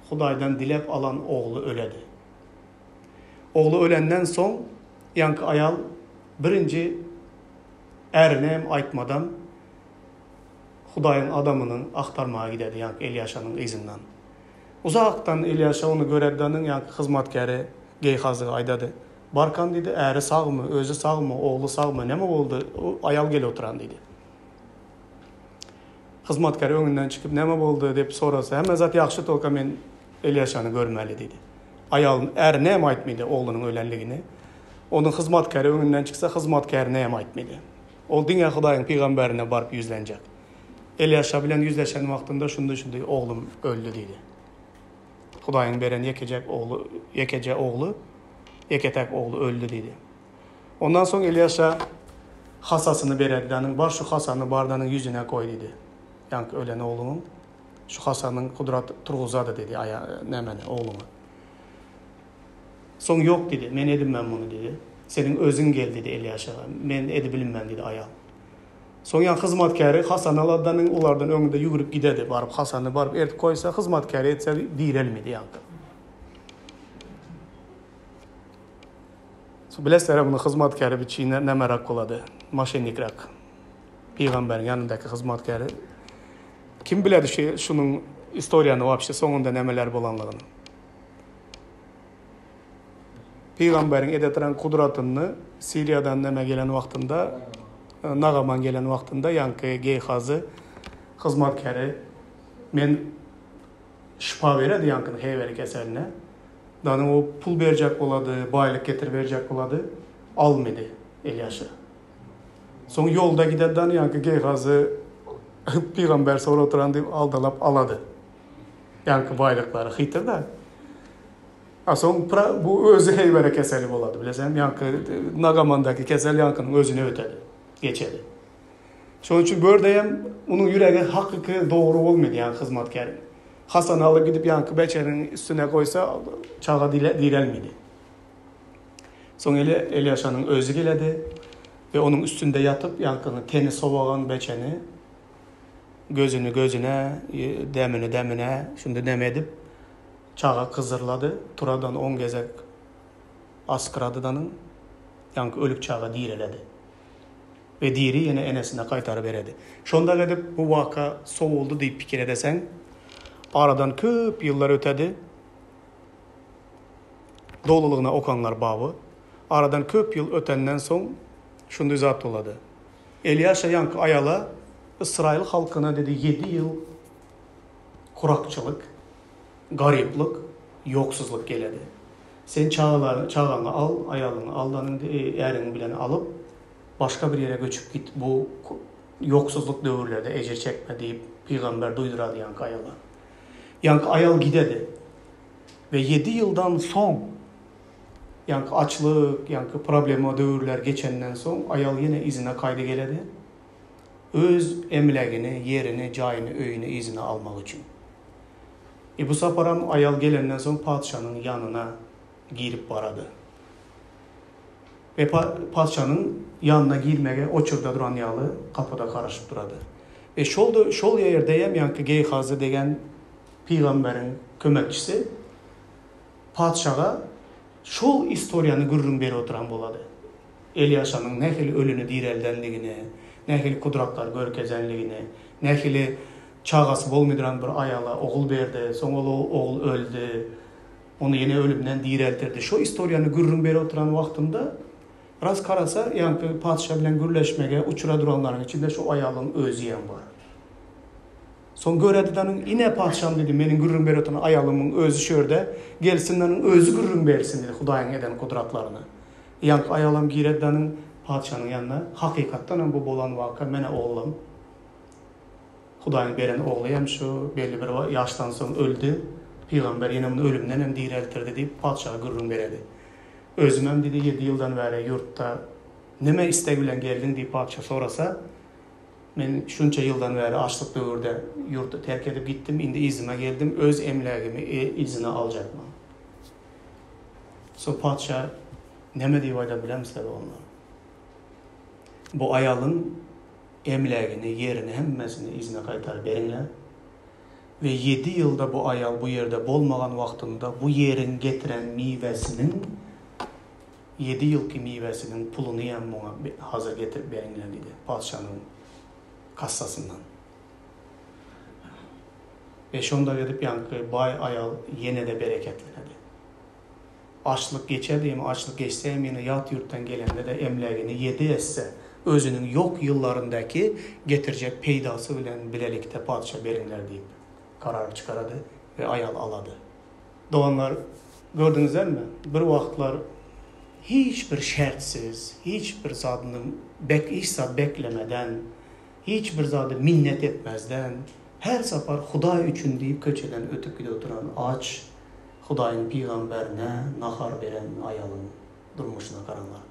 Hudaýdan diläp alan ogly öledi. Ogly ölenden soň ýaňky aýal birinji ärine hem aýtmadan Hudaýyň adamyny agtarmaga gidedi, ýaňky Elýaşanyň yzyndan. Uzakdan Elýaşa ony göredi-de, ýaňky hyzmatkäri Geýhazyga aýdady, Barkan diýdi, äri sagmy, özi sagmy, ogly sagmy, näme boldy, aýal gelip oturan diýdi. Hyzmatkäri öňünden çykyp, näme boldy diýip sorasa, hemme zat ýagşy, tolka men Elýaşany görmeli diýdi. Aýal, ärine hem aýtmady oglunyň ölenligini. Onuň hyzmatkäri öňünden çyksa, hyzmatkärine hem aýtmady. Ol diňe Hudaýyň pygamberine baryp ýüzlenjek. Elýaşa bilen ýüzleşen wagtynda şundy-şundy oglum öldi diýdi. Hudaýyň beren ýekejek ogly, ýekeje ogly, ýeke-täk ogly öldi diýdi. Ondan soň Elýaşa hasasyny beredi, Danyň, bar şu hasany bardanyň ýüzüne goý diýdi. Ýaňky ölen ogluňyň. Şu hasanyň gudrat turguzady diýdi, aýa, nämeni, ogluňy. Soň ýok diýdi, men edinmen muny diýdi. Seniň özüň gel diýdi Elýaşaga. Men edibilinmen diýdi aýal. Soň ýaňky hyzmatkäri hasany aladanyň olardan öňünde ýüwrüp gidedi. Baryp hasany baryp ertip goýsa, hyzmatkäri etse direlmedi ýaňky. Bilesizler muny hyzmatkäri biçi nämeräk bolady, moşennikräk. Pygamberiň ýanyndaky hyzmatkäri. Kim biledi şu şunuň istoriýany wapşe soňunda nämeler bolanlygyny. Pygamberiň edetran kudratyny Siriýadan näme gelen wagtynda, Nagaman gelen wagtynda ýaňky Geýhazy hyzmatkäri men şypa beredi ýaňkyny heýweri keseline. Dany o pul berjek bolady, baýlyk getirip berjek bolady, almady Elýaşa. Soň ýolda gidedi dany ýaňky Geýhazy pygamber sorap oturan diýip aldalap alady. Ýaňky baýlyklary hytyr-da. A soň bu özi heýwere keseli bolady, bileseňmi, ýaňky Nagamandaky kesel ýaňkynyň özüne ötedi, geçedi. Şonuň üçin bu ýerde hem onuň ýüregi hakyky dogry bolmady ýaňky hyzmatkäriň. Hasany alyp gidip ýaňky beçeniň üstüne goýsa, çaga direlmedi. Soň Elýaşanyň özi geledi we onuň üstünde ýatyp, ýaňkynyň teni sowagan beçeni gözüni gözüne, demini demine şunda dem edip, Çaga gyzyrlady, turadan on gezek asgyradydanyn, ýaňky ölük çaga direledi. We diri ýene enesine gaýtaryp beredi. Şonda edip bu waka sowuldy diýip pikir edeseň, aradan köp ýyllar ötedi. Dolulygyna okaňlar baby. Aradan köp ýyl ötenden soň şundy zat bolady. Elýaşa ýaňky aýala Ysraýyl halkyna dedi ýedi ýyl kurakçylyk, garyplyk, ýoksuzlyk geledi. Sen çagalar, çagaňy al, aýalyňy al danyň, äriň bilen alyp, başga bir ýere göçüp git, bu ýoksuzlyk döwürlerde ejir çekme diýip, pygamber duýdurady ýaňky aýala. Ýaňky aýal gidedi. We ýedi ýyldan soň, ýaňky açlyk, ýaňky problema döwürler geçenden soň, aýal ýene yzyna gaýdy geledi. Öz emlägini, ýerini, jaýyny, öýüni yzyna almak üçin. E bu saparam aýal gelenden soň patyşanyň ýanyna girip barady. We patyşanyň ýanyna girmege oçurda duran ýaly gapyda garaşyp durady. We şol şol ýerdeýem ýaňky Geýhazy degen pygamberiň kömekçisi patyşaga şol istoriýany gürrüň berip oturan bolady. Elýaşanyň nähili ölüni direldenligini, nähili gudratlar görkezenligini, nähili çagasy bolmydyran bir aýala ogul berdi, soň ol ogul öldi, ony ýene ölümden direltirdi. Şo istoriýany gürrüň berip oturan wagtynda, ras garasa, ýaňky patyşa bilen gürleşmege uçura duranlaryň içinde şo aýalyň özüýem bar. Soň göredi danyň, Ine, patyşam diýdi, meniň gürrüň berip oturan aýalymyň özi şu ýerde, gelsin danyň özi gürrüň bersin diýdi, Hudaýyň eden gudratlaryny. Ýaňky aýalam giredi danyň patyşanyň ýanyna, Hakykatdanam bu bolan waka, menä oglum. Hudaýyň beren ogly hem şu belli bir ýaşdan soň öldi. Pygamber ýene muny ölümden hem direltirdi diýip, patyşaga gürrüň beredi. Özümem diýdi, ýedi ýyldan bäri ýurtda neme isleg bilen geldiň diýip patyşa sorasa, men şunça ýyldan bäri açlyk döwürde ýurdy terk edip gitdim, indi yzyma geldim, öz emlägimi yzyna aljakman. Soň patyşa neme diýip aýdar bilemsizler oglum? Bu aýalyň emlägini, ýerini hemmesini yzyna gaýtaryp beriňler we ýedi ýylda bu aýal bu ýerde bolmagan wagtynda bu ýeriň getiren miwesiniň ýedi ýylky miwesiniň puluny hem muňa hazyr getirip beriňler diýdi, patyşanyň kassasyndan. We şonda edip ýaňky baý aýal ýene-de bereketlenedi. Açlyk geçer diýme, açlyk geçse hem ýene ýat ýurtdan gelende-de emlägini ýedi esse özüniň ýok ýyllaryndaky getirjek peýdasy bilen bilelikde patyşa beriňler diýip karar çykarady we aýal alady. Doganlar, gördüňizlermi, bir wagtlar hiç bir şertsiz, hiç bir zadyny bek hiç zat beklemeden, hiç bir zady minnet etmezden, her sapar Hudaý üçin diýip köçeden ötüp gidip oturan aç Hudaýyň pygamberine nahar beren aýalyň durmuşyna garaňlar.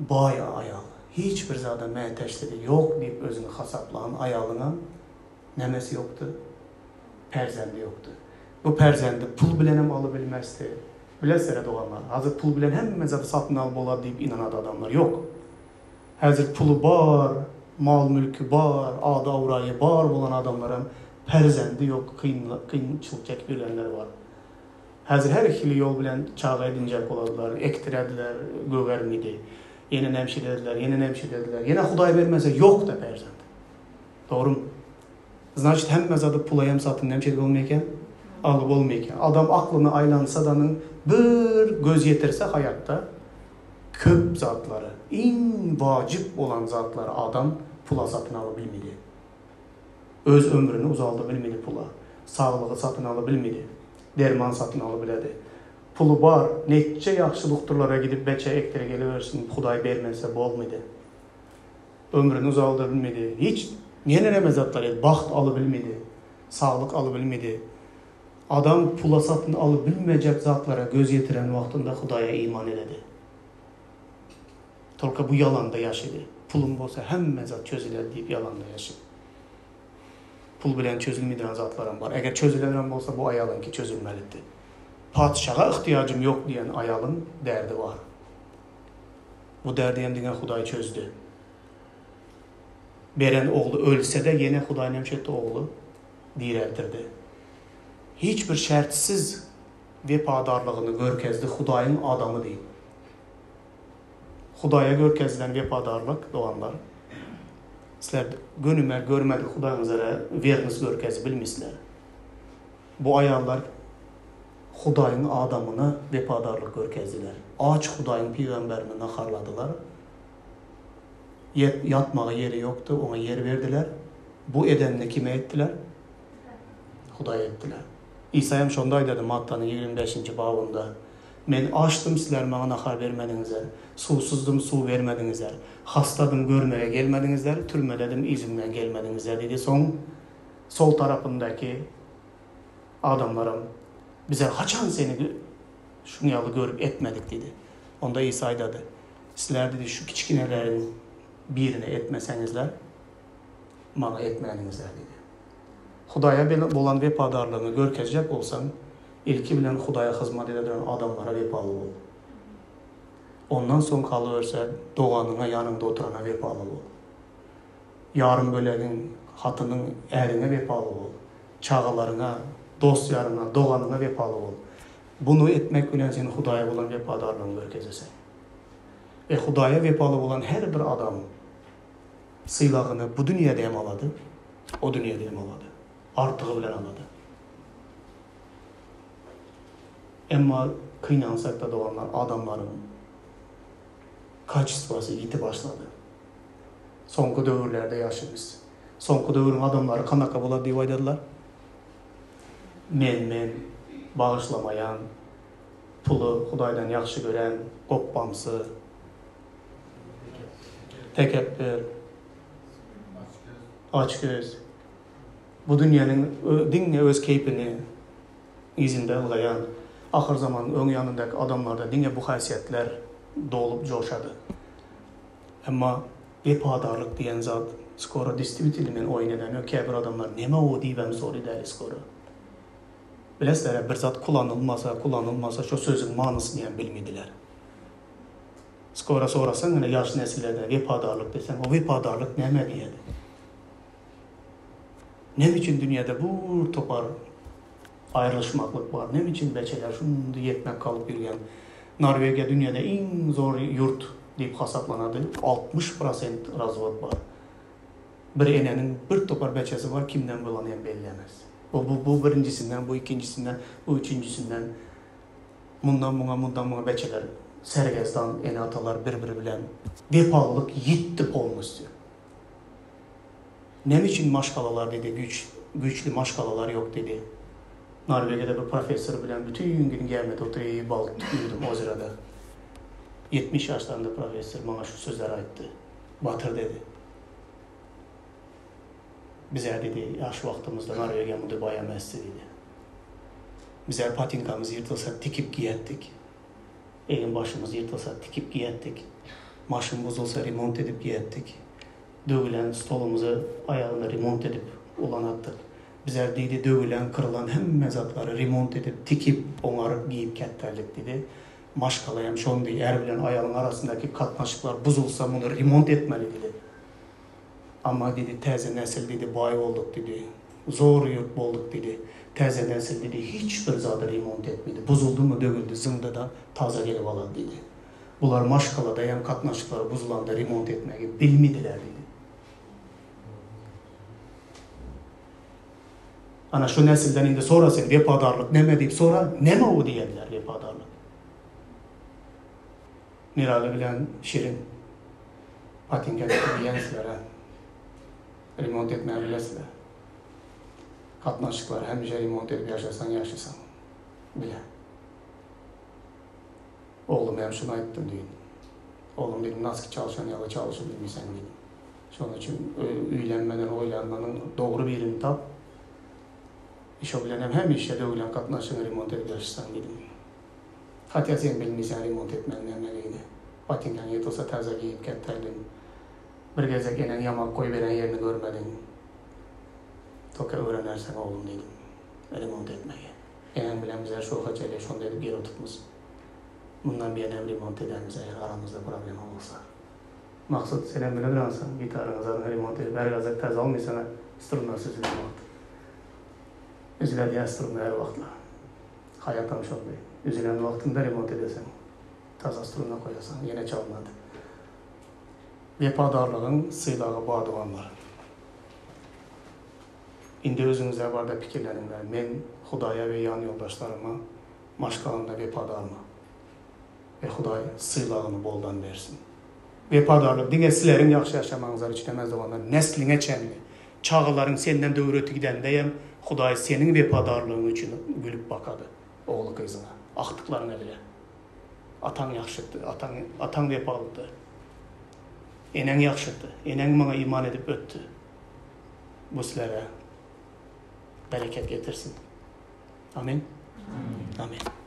Baý aýal, hiç bir zada mätäçligi ýok diýip özüni hasaplan aýalyňam nämesi ýokdy? Perzendi ýokdy. Bu perzendi pul bilenem alybilmezdi. Bilesizler-ä doganlar, hazir pul bilen hemme zady satyn alyp bolar diýip ynanady adamlar. Ýok. Häzir puly bar, mal-mülki bar, ady-abraýy bar bolan adamlaram perzendi ýok kynçylyk çekip ýörenler bar. Häzir her hili ýol bilen çaga edinjek bolardylar, ekdirerdiler, gögermidi. Ýene näme ederdiler, ýene näme ederdiler. Ýene Hudaý bermese ýok-da perzent. Dogrumy? Znaçit hemme zady pula hem satyn näme edip bolmaý eken? Alyp bolmaý eken. Adam aklyna aýlansadanyň bir göz ýetirse haýatda köp zatlary, iň wajyp bolan zatlary adam pula satyn alyp bilmedi. Öz ömrüni uzalda bilmedi pula. Saglygy satyn aly bilmedi. Derman satyn aly biledi. Puly bar, neçje ýagşy dukturlara gidip beçe ekdire gelibersin, Hudaý bermese bolmydy. Ömrüni uzalda bilmedi. Hiç ýene näme zatlar edi, bagt aly bilmedi. Saglyk aly bilmedi. Adam pula satyn aly bilmejek zatlara göz ýetiren wagtynda Hudaýa iman eledi. Tolka bu ýalanda ýaşady. Pulum bolsa hemme zat çözüler diýip ýalanda ýaşady. Pul bilen çözülmeýän zatlaram bar. Eger çözülenem bolsa bu aýalyňky çözülmelidi. Patyşaga yhtyýajym ýok diýen aýalyň derdi bar. Bu derdi hem diňe Hudaý çözdi. Beren ogly ölse-de ýene Hudaý näme etdi ogly direltirdi. Hiç bir şertsiz wepadarlygyny görkezdi Hudaýyň adamy diýip. Hudaýa görkezilen wepadarlyk, doganlar. Sizler gönümel görmedik Hudaýyňyzara wernyz görkezip bilmisizler. Bu aýallar Hudaýyň adamyna wepadarlyk görkezdiler. Aç Hudaýyň pygamberini naharladylar. Ýatmaga ýeri ýokdy, oňa ýer berdiler. Bu edenini kime etdiler? Hudaýa etdiler. Isa hem şonda aýdady Mattanyň 25-nji babynda. Men açdym, sizler maňa nahar bermediňizler, suwsuzdym, suw bermediňizler, hassadym, görmege gelmediňizler, türmededim, yzymdan gelmediňizler diýdi. Soň sol tarapyndaky adamlaram, Bize haçan seni şuň ýaly görüp etmedik diýdi. Onda Isa aýdady, Sizler diýdi, şu kiçgineleriň birine etmeseňizler, maňa etmäniňizler diýdi. Hudaýa bolan wepadarlygyňy görkezjek bolsaň, ilki bilen Hudaýa hyzmat ede duran adamlara wepaly bol. Ondan soň galyberse, doganyňa, ýanyňda oturana wepaly bol. Ýarym bölegiň, hatynyň, äriňe wepaly bol. Çagalaryňa, dost-ýaryňa, doganyňa wepaly bol. Buny etmek bilen sen Hudaýa bolan wepadarlygyňy görkezesiň. We Hudaýa wepaly bolan her bir adam sylagyny bu dünýäde hem alady, o dünýäde hem alady. Artygy bilen alady. Emma kynansak-da doganlar, adamlaryň kaçestwasy ýiti başlady. Soňky döwürlerde ýaşaýmys. Soňky döwrüň adamlary kanaka bolar diýip aýdadylar. Men-men, bagyşlamaýan, puly Hudaýdan ýagşy gören, gopbamsy, tekepbir, açgöz. Bu dünýäniň diňe öz keýpini yzynda ylgaýan, ahyrzamanyň öň ýanyndaky adamlarda diňe bu häsiýetler dolup joşady. Emma wepadarlyk diýen zat skoro destivitelno men oýun edemok, käbir adamlar neme o diýibem sory däli skoro. Bilesizler-ä bir zat kulanylmasa, kulanylmasa şo sözüň manysyny hem bilmediler. Skoro sorasaň ine ýaş nesillerden wepadarlyk diýseň, o wepadarlyk näme diýedi. Näme üçin dünýäde bu topar aýrylyşmaklyk bar? Näme üçin beçeler şundy ýetmek galyp ýürgen? Norwegiýa dünýäde iň zor ýurt diýip hasaplanady. 60 prosent razwod bar. Bir eneniň bir topar beçesi bar, kimden bolany hem belli emes. Bu, bu, bu birinjisinden, bu ikinjisinden, bu üçünjisinden. Mundan muňa, mundan muňa beçeler sergezdan ene-atalar bir-biri bilen wepalylyk ýitdi polnostýu. Näme üçin maşgalalar diýdi, güýç, güýçli maşgalalar ýok diýdi. Norwegiýada bir professor bilen bütin gün gämide oturyp balyk tutup ýürdüm ozerada. 70 ýaşlarynda professor maňa şu sözleri aýtdy. Batyr dedi. Bizä diýdi, ýaş wagtymyzda Norwegiýa munday baý emesdi diýdi. Bizä patinkamyz ýyrtylsa tikip giýätdik. Egin başymyz ýyrtylsa tikip giýätdik. Maşyn bozulsa remont edip giýätdik. Döwülen stolumyzy aýagyna remont edip ulanatdyk. Bizler diýdi, döwülen, kyrylan hemme zatlary remont edip, tikip, oňaryp giýip kätderdik diýdi. Maşgala hem şondy, är bilen aýalyň arasyndaky katnaşyklar buzulsa muny remont etmeli diýdi. Amma diýdi, täze nesil diýdi, baý bolduk diýdi. Zor ýurt bolduk diýdi. Täze nesil diýdi, hiç bir zady remont etmedi. Buzuldymy, döwüldi, zyňdy-da, taza gelip alady diýdi. Bular maşgalada hem gatnaşyklary buzulanda remont etmegi bilmediler diýdi. Ana şu nesilden indi sora sen wepadarlyk neme diýip sora, neme o diýerler wepadarlyk. Miraly bilen Şirin patinka diýýänsizler-ä. Remont etmäge bilesizler. Gatnaşyklary hemişe remont edip ýaşasaň ýaşasaň bile. Ogluma hem şuny aýtdym düýn. Oglum diýdim naski çalşan ýaly çalşyp bilmeýsen diýdim. Şonuň üçin öýlenmeden oýlanmanyň dogry birini tap. Şo bilen hem hemişe döwülen gatnaşygyňy remont edip ýaşasaň diýdim. Hatýa sen bilmeýsen remont etmegiň nämeligini. Botinkaň ýyrtylsa täze geýip ketterdiň. Bir gezek eneň ýamak goýberen ýerini görmediň. Toka öwrenersiň oglum diýdim. Remont etmegi. Eneň bilen bizler şoha çenli şonda edip gelip otyrmyz. Mundan buýana hem remont edermiz eger aramyzda problema bolsa. Maksat senem bile duransyň gitaryňy zadyňy remont edip her gezek täze almyýsaňa strunasy üzülen wagt. Üzüledýär struna her wagtlar. Haýatam şondy. Üzülen wagtynda remont edeseň. Taza struna goýasaň ýene çalynady. Wepadarlygyň sylagy bar doganlar. Indi özüňizler barada pikirleniňler. Men Hudaýa we ýan ýoldaşlaryma, maşgalamda wepadarmy? We Hudaý sylagyny boldan bersin. Wepadarlyk diňe sizleriň ýagşy ýaşamagyňyzlar üçin emes doganlar, nesliňe çenli. Çagalaryň senden döwreti gidendeýem Hudaý seniň wepadarlygyň üçin gülüp bakady ogly-gyzyňa, agtyklaryňa bile. Ataň ýagşydy, ataň, ataň wepalydy. Eneň ýagşydy, eneň maňa iman edip ötdi. Bu sizlere bereket getirsin. Amin. Amin.